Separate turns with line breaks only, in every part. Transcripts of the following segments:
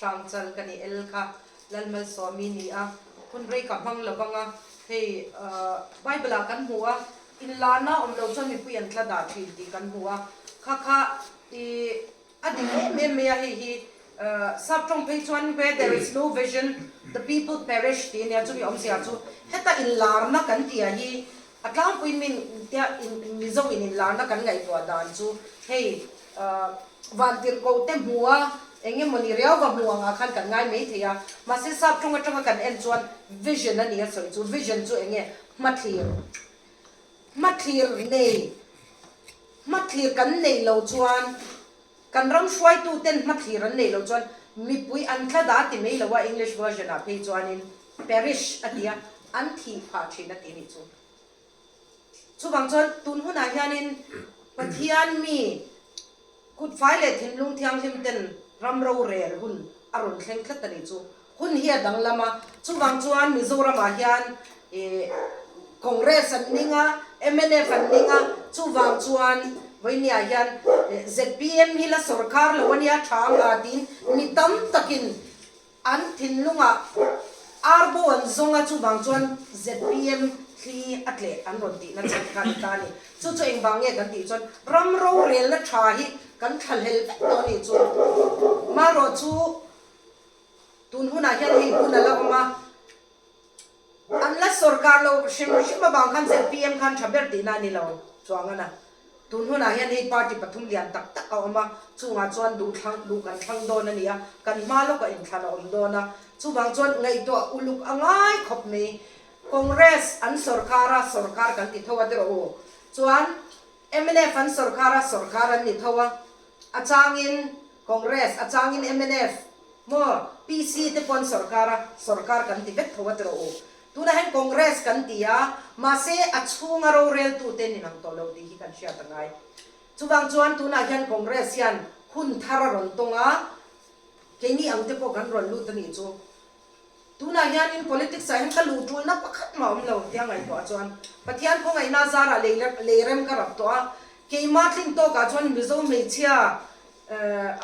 Hrangchal ka ni el kha Lalmalsawmi ni a, hun rei ka hmang lo vang a, hei Bible ah kan hmu a, inlarna awm lo chuan mipui an tla dah thin tih kan hmu a, kha kha i a dik em em mai a, hei hi sap tawng phei chuan where there is no vision the people perish tih a nia, chumi awmzia chu heta inlarna kan tih ah hi a tlangpuiin min tia Mizo in inlarna kan ngaihtuah dan chu hei Vantirhkoh te hmu a, eng emawni riau va hmu angah khan kan ngai mai thei a, mahse sap tawng atanga kan en chuan vision a ni a sawi chu, vision chu eng nge hmathlir, hmathlir nei, hmathlir kan neih loh chuan kan ram hruaitu ten hmathlir an neih loh chuan mipui an tla dah ti mai lo a, English version ah phei chuanin perish a ti a, an thih phah thin a ti nih chu. Chuvang chuan tun hunah hianin Pathian mi kutfai leh thinlung thianghlim ten ram rorel hun a rawn thleng tlat a nih chu. Hun hi a danglam a, chuvang chuan Mizoramah hian Congress an ning a, mnf an ning a, chuvang chuan vawinia hian zpm hi la sawrkar lo a nia tha anga tiin mi tam takin An thinlungah ar bo an zawng a, chuvang chuan zpm thli a tleh an rawn tihna chhan kha a ni ta a ni. Chu chu engvang nge kan tih chuan ram rorelna tha hi kan thlahlel vek tawh a nih chu. Marawh chu tun hunah hian hei hun a la awm a, An la sawrkar lo hrim hrim avang khan zpm khan tha ber tihna a ni lo chuang a na. Tun hunah hian hei party pathum lian tak tak a awm a, chungah chuan duh thlang duh kan thlang dawn a ni a, kan hma lawkah inthlan a awm dawn a, chuvang chuan ngaihtuah uluk a ngai khawp mai. Congress an sawrkar a, sawrkar kan ti tho a ti rawh u. Chuan mnf an sawrkar a, sawrkar an ni tho a, a changin Congress a changin mnf maw PC te pawh an sawrkar a, sawrkar kan ti vek tho a ti rawh u. Tunah hian Congress kan ti a, mahse a chhunga roreltute ni nang tawh lo tih hi kan hriat a ngai. Chuvang chuan tunah hian Congress hian hun thar a rawn tawng a, keini ang te pawh kan rawn lut a nih chu. Tunah hianin politics ah hian ka luh tulna pakhat mah awm lo tia ngaihtuah chuan Pathian khawngaihna zarah lei lei rem ka rap tawh a, keimah tling tawkah chuan Mizo hmeichhia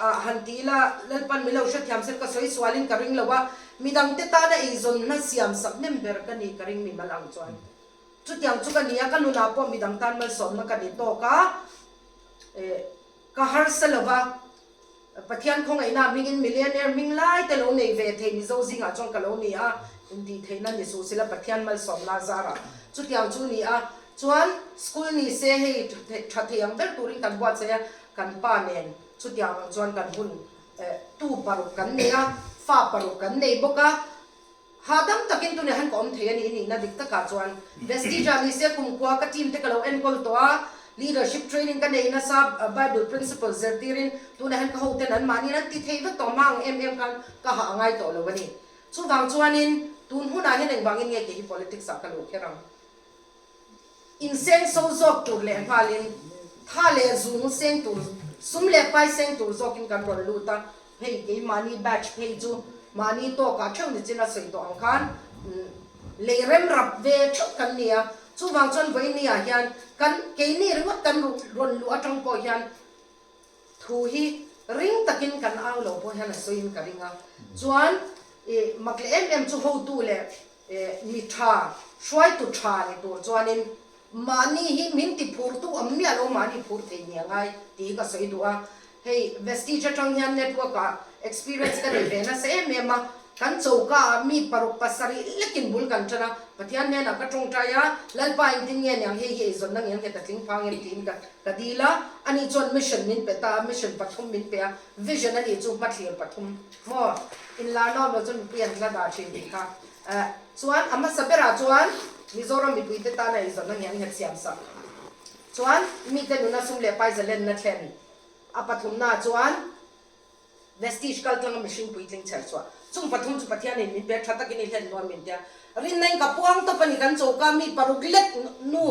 ah han ti ila Lalpan min lo hrethiam sel ka sawi sualin ka ring lo a, midangte tana eizawnna siam sak hnem ber ka ni ka ring mimal ang chuan chutiang chu ka ni a, ka nunah pawh midang tan malsawmna ka ni tawk a, ka harsa lo va. Pathian khawngaihna hmingin millionaire hming lai te lo nei ve thei Mizo zingah chuan ka lo ni a, intih theihna ni suh sila Pathian malsawmna a zar a, chutiang chu ni a, chuan school ni se hei tha thei ang ber turin kan buatsaih a, kan pa nen chutiang ang chuan kan hun tu paruk kan nei a, fa paruk kan nei bawk a. Hahdam takin tunah hian ka awm thei a ni nihna dik takah chuan Vestige ah nise kumkhua ka team te ka lo enkawl tawh a, leadership training ka nei nasa Bible principle zirtirin tunah hian ka hoten an mahniin an ti thei vek tawh hma ang em em khan ka hah a ngai tawh lo a ni. Chuvang chuanin tun hunah hian engvangin nge kei hi politics ah ka luh kher ang? Inseng so zawk tur leh nghalin tha leh zung seng tur, sum leh pai seng tur zawkin kan rawn lut a, hei keimahni batch phei chu mahni tawkah theuh ni chin a sawi tawh ang khan lei rem rap ve theuh kan ni a, chuvang chuan vawiini ah hian kan keini ringawt kan rawn luh atang pawh hian thu hi ring takin kan au lo pawh hian a sawiin ka ring a, chuan ih mak leh em em chu hotu leh Mi tha, hruaitu tha ni tur chuanin mahni hi min ti phurtu awm miah lo mahni phur thei ni a ngai tih hi ka sawi duh a. Hei Vestige atang hian network ah experience ka nei ve nasa em em a, kan choka ah mi paruk pasarih lekin bul kan tan a, Pathian hnenah ka tawngtai a, Lalpa engtin nge niang hei hi eizawnna nge nghet a tling phang em tiin ka ka dil a, ani chuan mission min pe ta a, mission pathum min pe a, vision a nih chu hmathlir pathum. Maw? Inlar nawm lo chu mipui an tla dah thin tih kha. Chuan a hmasa berah chuan Mizoram mipuite tana eizawnna nge an nghet siam sak. Chuan mite nuna sum leh pai zalenna thlen a pathumnaah chuan Vestige kaltlanga mihring puitling chher chhuah. Chung pathum chu Pathianin min pe tha takin i hlen nuam min tia. Rinna in ka puang tawp a ni kan choka mi paruk lek nu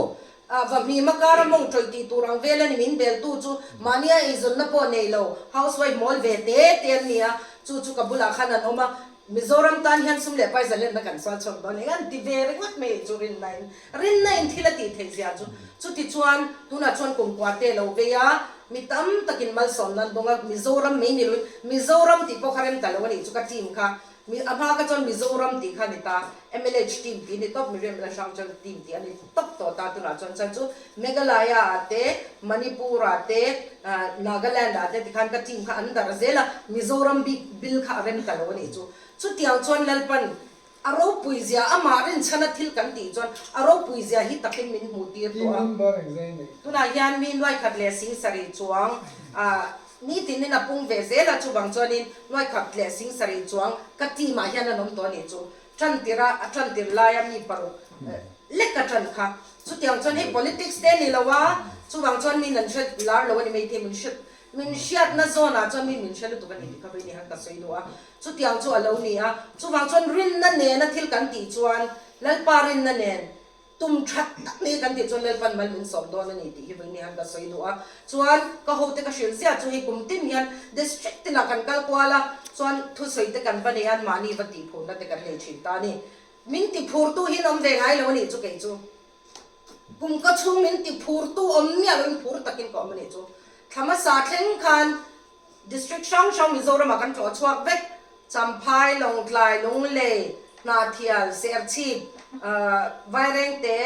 Va hmima kara mawng tawih tih tur ang vel a ni min beltu chu mahnia eizawnna pawh nei lo housewife mawl ve te te an ni a, chu chu ka bulah khan an awm a, Mizoram tan hian sum leh pai zalenna kan sual chhuak dawn eng an ti ve ringawt mai chu rinna in rinna in thil a tih theih zia chu. Chutichuan tunah chuan kumkua te lo vei a. Mi tam takin malsawmna an dawng a, Mizoram mai ni loin Mizoram tih pawh kha rem ta lo a nih chu ka team kha. Mi a hma kha chuan Mizoram tih kha a ni ta, MLH team tih a ni tawp, Miriam Lalhrangchal team tih a ni tawp tawh ta tunah chuan chuan chu Meghalaya ah te, Manipur ah te, Nagaland ah te tikhan ka team kha an darh zel a, Mizoram bik bil kha a rem ta lo a nih chu. Chutiang chuan Lalpan A ropui zia, amah rinchhana thil kan tih chuan a ropui zia hi takin min hmuh tir tawh a. Tunah hian mi nuaikhat leh singsarih chuang nitinin a pung ve zel a, chuvang chuanin nuaikhat leh singsarih chuang ka team ah hian an awm tawh a nih chu. Tantir a, a tantir laia mi paruk lek a tan kha. Chutiang chuan hei politics te ni lo a, chuvang chuan min an hre lar lo a ni maithei, min hre Min hriatna zawnah chuan mi min hre lutuk a ni tih kha vei ni han ka sawi duh a, chutiang chu a lo ni a. Chuvang chuan rinna nena thil kan tih chuan Lalpa rinna nen tum that tak ni kan tih chuan Lalpan mal min sawm dawn a ni tih hi vei ni han ka sawi duh a. Chuan ka hote ka hrilh ziah chu hei kum tin hian district tinah kan kal kual a, chuan thusawi te kan va nei a, mahni va tihphurna te kan nei thin ta a ni. Min tiphurtu hi an awm ve ngai lo a nih chu kei chu. Kum ka chhung min ti phurtu awm miah loin phur takin ka awm a nih chu. Thla hmasa thleng khan District hrang hrang Mizoramah kan tlawh chhuak vek. Champhai, Lawngtlai, Lunglei, Hnahthial, Serchhip, Vairengte,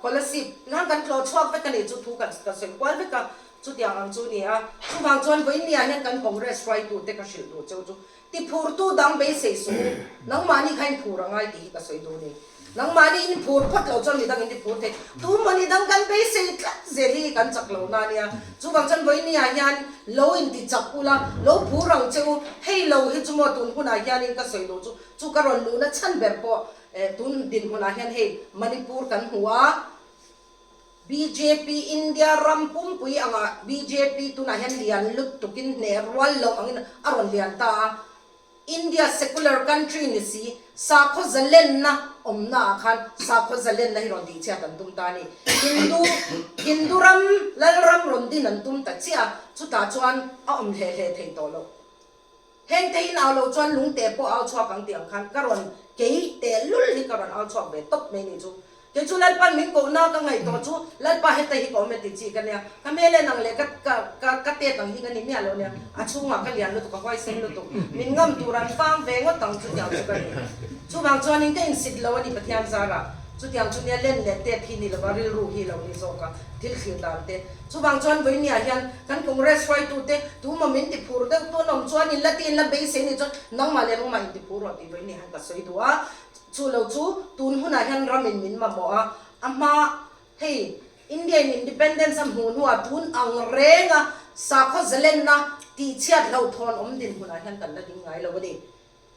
Kolasib tikhan kan tlawh chhuak vek a nih chu thu kan sawi kual vek a, chutiang ang chu a ni a. Chuvang chuan vawiinniah hian kan Congress hruaitute ka hrilh duh cheu chu Ti phurtu dang beisei suh u, nangmahni kha in phur a ngai tih hi ka sawi duh a ni. Nangmahni in phur phawt loh chuan midang in ti phur thei. Tu mawni dang kan beisei tlat zel hi kan chak lo na a nia. Chuvang chuan vawinia hian lo in ti chak ula, lo phur ang che u. Hei lo hi chu maw tun hunah hianin ka sawi duh chu, chu ka rawn luhna chhan ber pawh tun dinhmunah hian hei Manipur kan hmu a, Bjp India ram pumpui angah bjp tunah hian lian lut tukin hneh rual loh angin a rawn lian ta a, India secular country ni si sakhaw zalenna awmna ah khan sakhaw zalenna hi rawn tihchhiat an tum ta a ni. Hindu Hindu ram Lalram rawn din an tum ta chiah a, chutah chuan a awm hleh hleh thei tawh loh. Heng te in au loh chuan lungte pawh au chhuak ang tih ang khan ka rawn kei teh lul hi ka rawn au chhuak ve tawp mai ni chu. Kei chu Lalpan min kohna ka ngaihtuah chu Lalpa heta hi ka awm e ti chi ka nia. Ka hmel en ang leh ka ka ka ka tet ang hi ka ni miah lo nia. A chhungah ka lian lutuk, ka huaisen lutuk. Min ngam tur an fang ve ngawt ang chutiang chu ka ni. Chuvang chuanin ka insit lo a ni Pathian zarah. Chutiang chu nia len leh tet hi ni lova rilru hi lo ni zawk a thil thlir dan te. Chuvang chuan vawinia hian kan Congress hruaitute tumaw min ti phur deuh tu an awm chuan in la ti in la beisei ni chuan nangmah leh nangmah in ti phur rawh tih vawinia hian ka sawi duh a. Chu lo chu tun hunah hian ramin min mamawh a, a hma hei India in independence a hmuh hnuah tun ang renga sakhaw zalenna tihchhiat hlauhthawn awm dinhmunah hian kan la ding ngai lo a ni.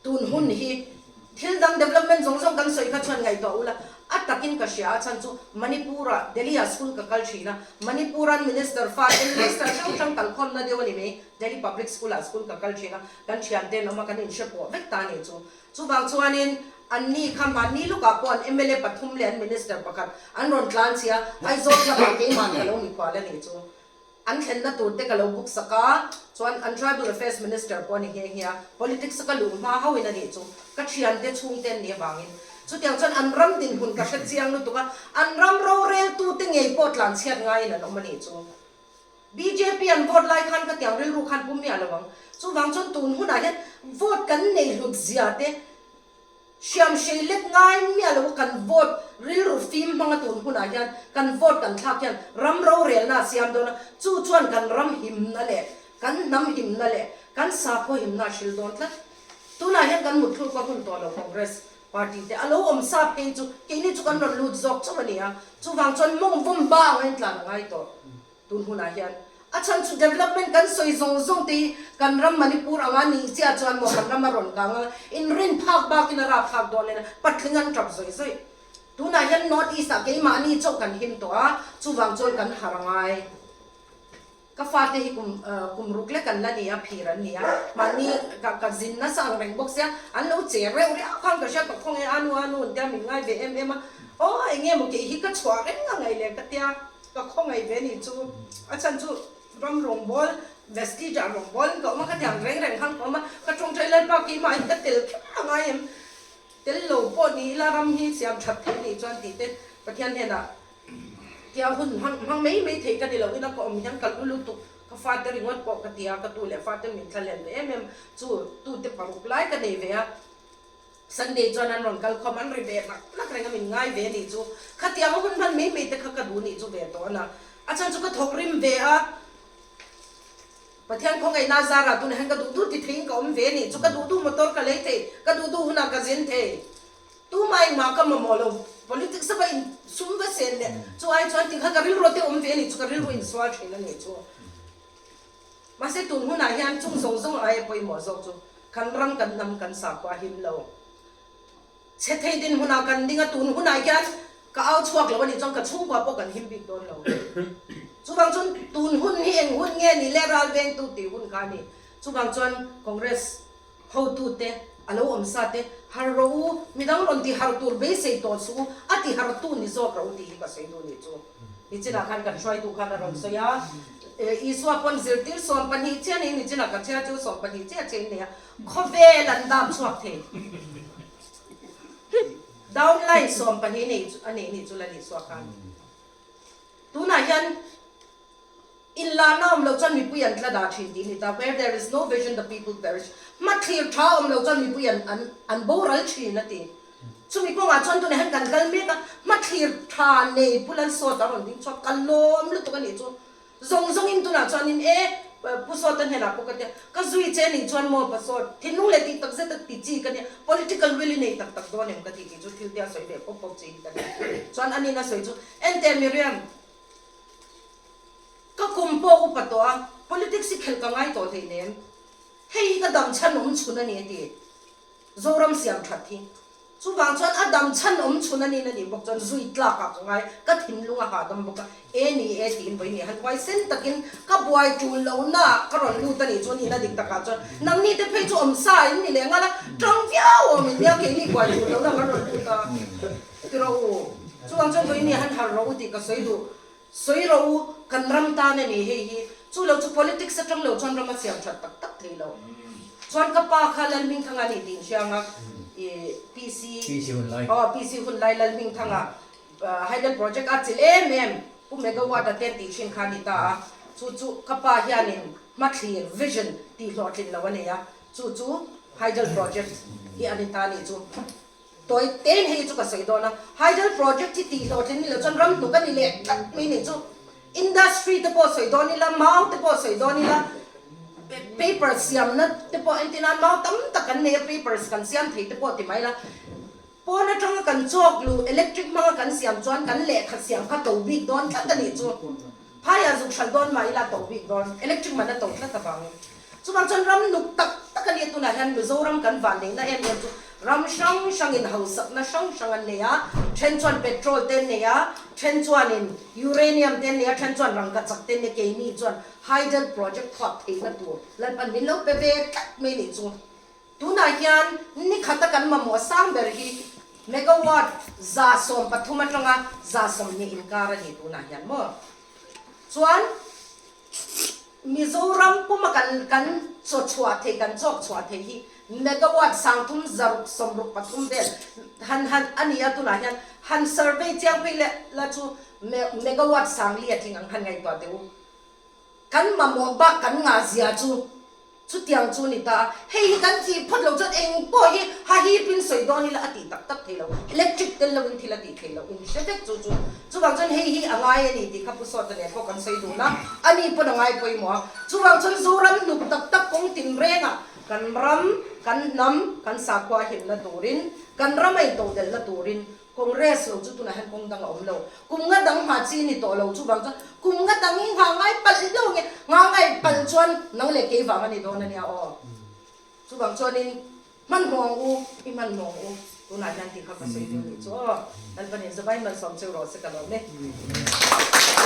Tun hun hi thil dang development zawng zawng kan sawi kha chuan ngaihtuah ula, a takin ka hria a chhan chu Manipur-ah Delhi-ah school ka kal thin a, Manipur-an minister fa te minister hrang hrang kalkhawmna deuh a ni mai, Delhi public school-ah school ka kal thin a, kan thiante an awm a, kan inhre pawh vek ta a nih chu. Chuvang chuanin anni kha mahni lukah pawh an mla pathum leh an minister pakhat an rawn tlan chhia, Aizawl club-ah keimah ka lo mikhual a nih chu. An thlenna tur te ka lo book sak a, chuan an Tribal Affairs Minister pawh a ni nghe nghe a, politics a ka luh hma hauhin a nih chu, ka thiante chhungte an nih avangin. Chutiang chuan an ram dinhmun ka hre chiang lutuk a, an ram roreltu te ngei pawh tlanchhiat ngaiin an awm a nih chu. Bjp an vote lai khan ka tiang rilru khan pum miah lo ang. Chuvang chuan tun hunah hian vote kan nei hlut zia te, Hriam hrei lek ngai miah lo kan vote rilru fim hmanga tun hunah hian kan vote kan thlak hian ram rorelna a siam dawn a, chu chuan kan ram himna leh kan hnam himna leh kan sakhaw himna a hril dawn tlat. Tunah hian kan mutthluk a hun tawh lo Congress party te a lo awm sa phei chu keini chu kan rawn lut zawk chauh a ni a, chuvang chuan mawng vawm ba anga intlan a ngai tawh. Tun hunah hian a chhan chu development kan sawi zawng zawng te hi kan ram Manipur anga nih chiah chuan maw kan ram a rawn kang a, inrin phak bakin a rap thlak dawn nen patling an tap zawih zawih. Tunah hian North East ah keimahni chauh kan him tawh a, chuvang chuan kan har a ngai. Ka fate hi kum kum ruk lek an la ni a, phir an ni a, mahni ka ka zin nasa ang reng bawk sia, an lo che reuh riau khan ka hria ka khaw nge anu anu an tia min ngai ve em em a, aw enge maw kei hi ka chhuah reng a ngaih leh ka tia. Ka khawngaih ve nih chu a chhan chu ram rawngbâwl Vestige ah rawngbâwl in ka awm a, ka tiang reng reng khan ka awm a, ka tawngtai Lalpa keimah in ka tel kher a ngai em? Tel lo pawh ni ila ram hi siam that theih nih chuan tih te Pathian hnenah Tia hun hmang hmang mai mai thei ka ni lo ina ka awm hian ka lu lutuk ka fate ringawt pawh ka ti a, ka tu leh fate min thla len ve em em chu tute paruk lai ka nei ve a, Sunday chuan an rawn kal khawm an ri ve hlak hlak reng a min ngai ve nih chu khatiang a hun hman mai mai te kha ka duh nih chu ve tawh a na a chhan chu ka thawk rim ve a Pathian khawngaihna zarah tunah hian ka duh duh ti theiin ka awm ve nih chu ka duh duh motor ka lei thei ka duh duh hunah ka zin thei tumah engmah ka mamawh lo politics a va in sum va sen leh chu ai chuan tikha ka rilru te awm ve nih chu ka rilru insual thin a nih chu. Mahse tun hunah hian chung zawng zawng aia pawimawh zawk chu kan ram kan hnam kan sakhua him lo. Chhe thei din hunah kan ding a, tun hunah hian ka au chhuak lo a nih chuan ka chhungkua pawh kan him bik dawn lo. Chuvang chuan tun hun hi eng hun nge ni le ral vengtu tih hun kha a ni. Chuvang chuan Congress hotute a lo awm sa te har rawh u, midang rawn ti har tur beisei tawh suh u, a ti har tu ni zawk rawh u tih hi ka sawi duh nih chu. Nichinah khan kan hruaitu khan a rawn sawi a, Isua pawn zirtir 12 chiah niin nichinah ka chhiar chu 12 chiah chiah in nei a, khawvel an dam chhuak thei. Downline 12 nei a nei nih chu Lal Isua khan. Tunah hian Inlarna awm loh chuan mipui an tla dah thin tih a ni ta, Where there is no vision the people perish. Hmathlir tha awm loh chuan mipui an an an boral thin a ti. Chumi kawngah chuan tunah hian kan kal mek a, hmathlir tha nei Pu Lalsawta rawn ding chhuak ka lawm lutuk a nih chu. Zawng zawngin tunah chuanin e Pu Sawta hnenah pawh ka tia, ka zui che nih chuan maw Pa Sawt, thinlung leh tih tak zet a ti chi ka nia, political will i nei tak tak dawn em ka ti tih chu thil te a sawi ve pawp pawp chi hi ka nia. Chuan anin a sawi chu, Enteh Miriam, Ka kum pawh upa tawh a, politics hi khelh ka ngai tawh hleinem. Hei hi ka dam chhan awm chhun a ni a ti. Zoram siam that hi. Chuvang chuan a dam chhan awm chhun a nin a nih bawk chuan zui tlak ah ka ngai, ka thinlung a hahdam bawk a, e ni e tiin vawi nih han huai sen takin ka buai tul lohna ah ka rawn lut a nih chuan ina dik takah chuan nangni te phei chu awm sa in ni leh ngal a, tang viau awm in nia keini buai tul lohna kan rawn lut a ti rawh u. Chuvang chuan vawi nih han harh rawh u tih ka sawi duh. Sawi rawh u, kan ram tan a ni hei hi. Chu lo chu politics atang lo chuan ram a siam that tak tak thei lo. Chuan ka pa kha Lalhmingthanga a ni tih inhriang a, i PC aw PC hun lai Lalhmingthanga Hydel project a chilh em em Pu Megawatt a ten tih thin kha a ni ta a. Chu chu ka pa hianin hmathlir, vision, tih hlawhtlin lo a nei a, chu chu Hydel project hi a ni ta a nih chu. Tawi tein hei chu ka sawi dawn a, Hydel project hi tih hlawhtlin ni lo chuan ram hnuk a ni leh tlat mai nih chu. Industry te pawh sawi dawn ila, mau te pawh sawi dawn ila, paper siamna te pawh entir nan mau tam tak kan nei a, papers kan siam thei te pawh ti mai ila, pawn atanga kan chawk luh electric hmanga kan siam chuan kan lehkha siam kha to bik dawn tlat a nih chu. Phaiah zuk hralh dawn mah ila to bik dawn, electric man a to tlat avangin. Chuvang chuan ram nuk tak tak a nia tunah hian Mizoram kan vanneihna em em chu ram hrang hrangin hausakna hrang hrang an nei a, then chuan petrol te an nei a, then chuanin uranium te an nei a, then chuan rangkachak te an nei a, keini chuan hydel project khuap theihna tur Lalpan min lo pe ve tlat mai nih chu. Tunah hian nikhata kan mamawh sang ber hi megawatt 113 atanga 120 inkar a ni tunah hian maw? Chuan. Mizoram puma kan kan chaw chhuah thei kan chawk chhuah thei hi megawatt 3603 vel han han a ni a tunah hian han survey chiang phei leh la chu megawatt 40 a tling ang han ngaihtuah teh u. Kan mamawh bak kan ngah zia chu Chutiang chu ni ta a, hei hi kan tih phawt loh chuan eng pawh hi ha hip in sawi dawn ila a tih tak tak thei lo, electric tel loin thil a tih thei loh in hre vek chu chu. Chuvang chuan hei hi a ngai a ni tih kha Pu Sawta nen pawh kan sawi dun a, a ni pawn a ngai pawimawh a. Chuvang chuan Zoram hnuk tak tak kawng tin rengah kan ram, kan hnam, kan sakhua himna turin, kan ram a intodelhna turin Congress lo chu tunah hian kawng dang a awm lo. Kum nga dang hma chi ni tawh lo chuvang chuan kum nga dang hi nghah ngai palh hlauh nge, nghah ngai palh chuan nang leh kei vang a ni dawn a nia aw. Chuvang chuanin hmanhmawh ang u, i hmanhmawh ang u tunah hian tih kha ka sawi duh nih chu aw. Lalpanin Zavai Malsawm cheu rawh se ka lawm e.